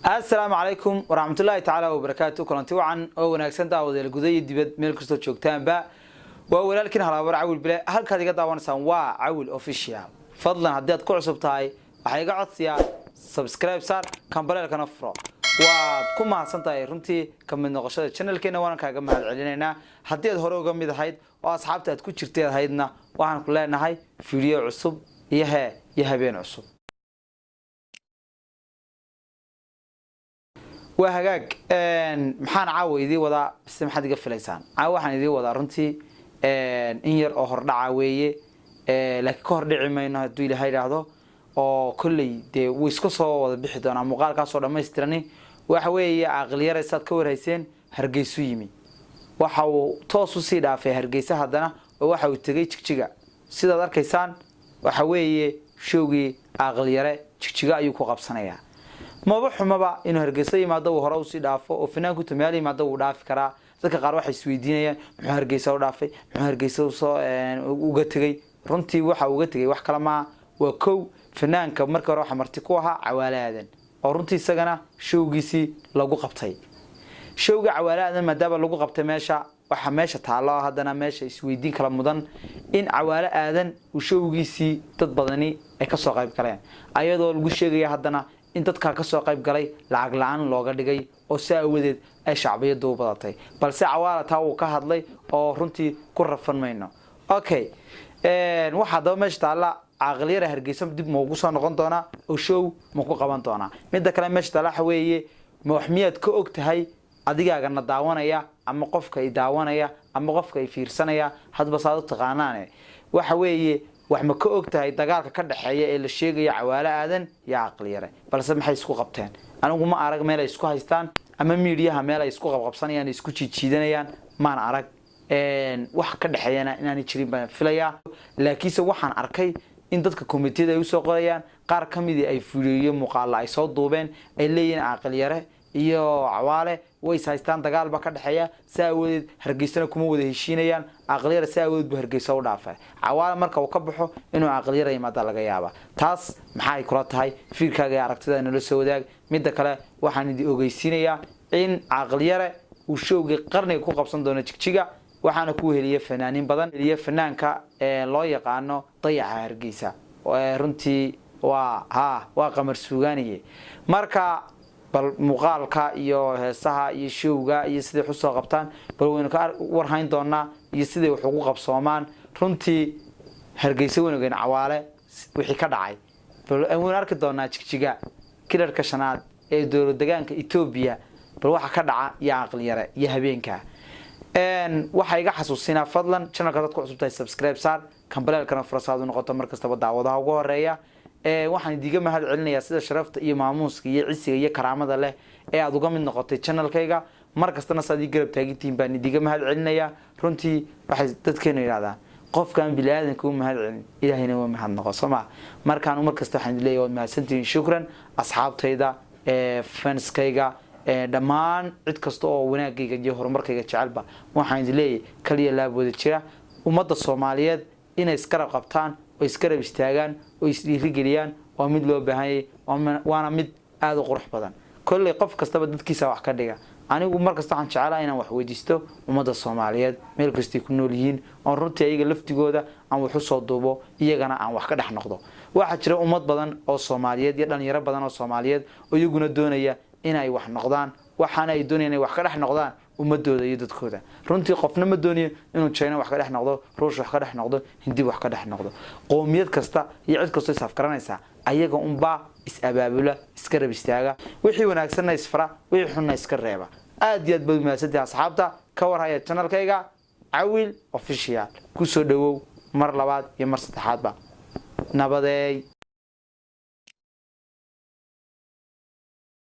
Asalaamu calaykum waraxmatullaahi tacaala wabarakaatu. Kulanti wacan oo wanaagsan, daawadayaal guda iyo dibad meel kastoo joogtaanba. Waa walaalkiin Halabar Cawil Bile. Halkaad iga daawanaysaan waa Cawil Official. Fadlan, haddii aad ku cusub tahay, waxaa iga codsiyaa subscribe saar, kambaleelkana furo. Waad ku mahadsan tahay runtii ka mid noqoshada channelkeena, waana kaaga mahad celinaynaa. Haddii aad hore uga mid ahayd oo asxaabta aad ku jirtay ahaydna, waxaan ku leenahay video cusub iyo hee iyo habeen cusub. Waa hagaag. Maxaan caawa idii wadaa mise maxaad iga filaysaan caawa? Waxaan idii wadaa runtii in yar oo hordhaca weeye, laakiin ka hordhici mayno hadduu Ilaahay idhaahdo, oo kolley dee wuu iska soo wada bixi doonaa muuqaalkaasoo dhammaystirani. Waxa weeye, Caaqil saad ka warhayseen Hargeysu yimi, waxa uu toos usii dhaafay Hargeysa haddana oo waxa uu tegay Jigjiga. Sidaad arkaysaan, waxa weeye showgii Caaqil Jigjiga ayuu ku qabsanayaa. Maba xumaba inuu Hargeysa yimaado, uu hore usii dhaafo, oo fanaanku meel yimaado wuu dhaafi karaa. Dadka qaar waxay isweydiinayaan muxuu Hargeysa u dhaafay, muxuu Hargeysa usoo uga tegey. Runtii waxa uga tegay wax kale maa, waa kow, fanaanka markii hore waxa marti ku ahaa Cawaale Aadan, oo runtii isagana showgiisii lagu qabtay. Showga Cawaale Aadan maadaama lagu qabtay meesha, waxaa meesha taallo haddana meesha isweydiin kala mudan in Cawaale Aadan uu showgiisii dad badani ay kasoo qayb galeen, ayadoo lagu sheegaya haddana in dadkaa kasoo qayb galay lacag la-aan looga dhigay, oo si awadeed ay shacbiyadu u badatay. Balse Cawaala taa uu ka hadlay oo runtii ku rafan mayno. Okay, waxaa haddaba meesha taalla, Caaqil Hargeysa dib maugu soo noqon doonaa oo show ma ku qaban doonaa? Midda kale meesha taalla waxa weeye, ma wax miyaad ka og tahay adigaagana daawanaya ama qofka i daawanaya ama qofka i fiirsanaya, hadba saad u taqaanaane, waxa weeye, wax ma ka og tahay dagaalka ka dhexeeya ee la sheegaya Cawaale Aadan iyo Caaqil? Balse maxay isku qabteen? Anigu ma arag meel ay isku haystaan ama miidiyaha meel ay isku qabqabsanayaan, isku jiijiidanayaan maan arag. Wax ka dhexeeyana inaanay jirin baan filayaa. Laakiinse waxaan arkay in dadka commentiyada ay usoo qorayaan, qaar ka midii ay fuliyo muuqaala ay soo duubeen, ay leeyihiin Caaqil Yare iyo Cawaale way is haystaan, dagaal baa ka dhexeeya, saa awadeed Hargeysana kuma wada heshiinayaan. Caaqil Yare saa awadeed buu Hargeysa u dhaafay. Cawaale marka uu ka baxo inuu Caaqil Yare yimaada laga yaaba. Taas maxaa ay kula tahay? Fiirkaaga iyo aragtida nala soo wadaag. Midda kale, waxaan idin ogeysiinayaa in Caaqil Yare uu showgii qarniga ku qabsan doono Jigjiga, waxaana ku heliya fanaaniin badan iyo fanaanka loo yaqaano Dayaxa Hargeysa. Runtii waa ha waa Qamar Suugaaniye. Marka bal muuqaalka iyo heesaha iyo showga iyo siday wax usoo qabtaan bal waynu ka warhayn doonaa iyo siday wax ugu qabsoomaan. Runtii Hargeysa waynu Cawaale wixii ka dhacay, bal waynu arki doonaa Jigjiga, kilarka shanaad ee dowlad degaanka Etoobiya, bal waxa ka dhaca iyo Caaqil Yare iyo habeenka. Waxaa iga xasuusinaa, fadlan channelka dad ku cusub tahay subscribe saar, kambaleelkana furasaad u noqoto mar kastaba daawadaha ugu horeeya. Waxaan idiga mahad celinayaa sida sharafta iyo maamuuska iyo cisiga iyo karaamada leh ee aada uga mid noqotay channelkayga. Mar kastana saad ii garab taagintihiin baan idiga mahad celinayaa. Runtii waxay dadkeenu yidhahdaan, qofkaan bini-aadanka u mahad celin, Ilaahayna waa mahad noqo, soo ma? Markaan mar kasta waxaan leeyahay waad mahadsantihiin, shukran asxaabtayda, fanskayga, dhammaan cid kasta oo wanaagayga iyo horumarkayga jecelba. Waxaan idin leeyahay kaliya laab wada jira. Ummadda Soomaaliyeed inay isgarab qabtaan oo isgarab istaagaan oo isdhiirigeliyaan waa mid loo baahanyay, waana mid aada u qurux badan. Kolley qof kastaba dadkiisa wax ka dhiga. Anigu mar kasta waxaan jecelahay inaan wax weydiisto ummadda Soomaaliyeed meel kastay ku nool yihiin, oon runtii ayaga laftigooda aan wax usoo duubo, iyagana aan wax ka dhex noqdo. Waxaa jira ummad badan oo Soomaaliyeed iyo dhalinyaro badan oo Soomaaliyeed oo iyaguna doonaya inay wax noqdaan, waxaana ay doonayaan inay wax ka dhex noqdaan ummadooda iyo dadkooda. Runtii qofna ma doonayo inuu China wax ka dhex noqdo, Ruush wax ka dhex noqdo, Hindi wax ka dhex noqdo. Qoomiyad kasta iyo cid kastoo is-afgaranaysa ayaga unbaa is-abaabula, iska rab istaaga, wixii wanaagsanna isfara, wixii xunna iska reeba. Aad iyo aad baad mahadsantahay asxaabta ka warhaya channelkayga Cawil Official. Kusoo dhawow mar labaad iyo mar saddexaadba. Nabadeey.